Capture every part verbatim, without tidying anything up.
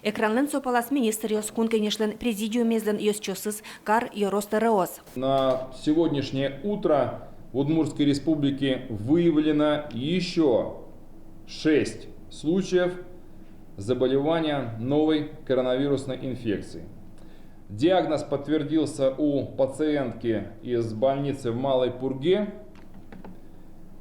Экранлэн со палаз министръёс, Кун Кенешлэн президиумезлэн ёзчиосыз, кар, ёрос тӧроос. На сегодняшнее утро в Удмуртской Республике выявлено еще шесть случаев заболевания новой коронавирусной инфекцией. Диагноз подтвердился у пациентки из больницы в Малой Пурге.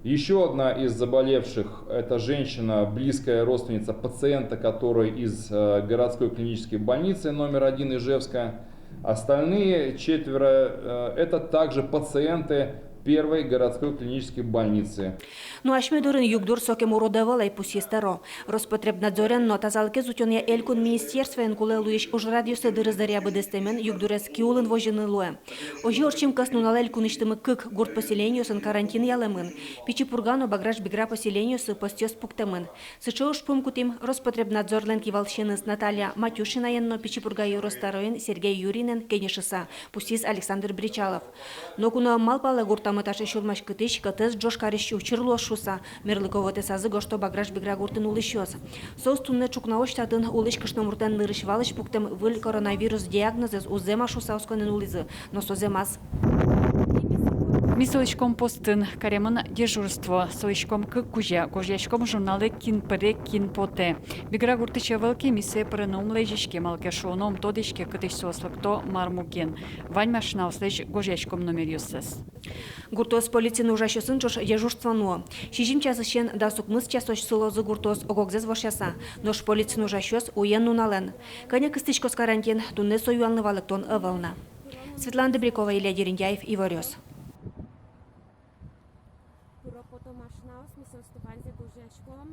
Еще одна из заболевших — это женщина, близкая родственница пациента, который из э, городской клинической больницы номер один Ижевска. Остальные четверо э, — это также пациенты первой городской клинической больницы. Но асьме дорын югдур сокем урод ӧвӧл ай, пусйиз тӧро. Роспотребнадзорен но тазалыкез утёнъя элькун министерствоен кулэ луись ужрадъёсты дырыз дыръя быдэстэмен югдурез ки улын возьыны луэ. Озьы ортчем кӧснунал элькунысьтымы кык гурт поселениосын карантин ялэмын. Пичи Пурга но Баграш-Бигра поселениосы постъёс пуктэмын. Сыӵе ужпум кутӥм Роспотребнадзорлэн кивалтӥсеныз Наталья Матюшинаен но Пичи Пурга ёрос тӧроен Сергей Юринэн кенешыса, пусйиз Александр Бречалов. Ноку но ӧм малпалэ гуртамы таӵе сюлмаськытӥсь, кӧтэз ӝож карись учыр луоз шуыса, мерлыко вотэсазы гожто Баграш-Бигра гуртын улӥсьёс. Соос туннэ ӵукнаозь татын улӥсь кышномуртлэн нырысь-валысь пуктэм выль коронавирус диагнозэз уз зэм-а шуыса осконэн улӥзы, но со зэмаз. Ми сылӥськом постын, каремын дежурство, сылӥськом кык кузя, гожъяськом журналэ кин пыре, кин потэ. Бигра гуртысь ӧвӧл ке, ми сое пырыны ум лэзиське, малы ке шуоно, ум тодӥське, кытысь соос лыкто, мар муген. Вань машинаослэсь гожъяськом номеръёссэс. Гуртоос полициын ужасьёсын ӵош дежурство нуо. Сизьым часысен дас укмыс часозь сылозы гуртоос ог-огзэс вошъяса. Нош полициын ужасьёс уен-нуналэн. Кӧня кыстӥськоз карантин, туннэ со юанлы валэктон ӧвӧл на. Светлана Добрякова, Илья Дерендяев, Иворъёс.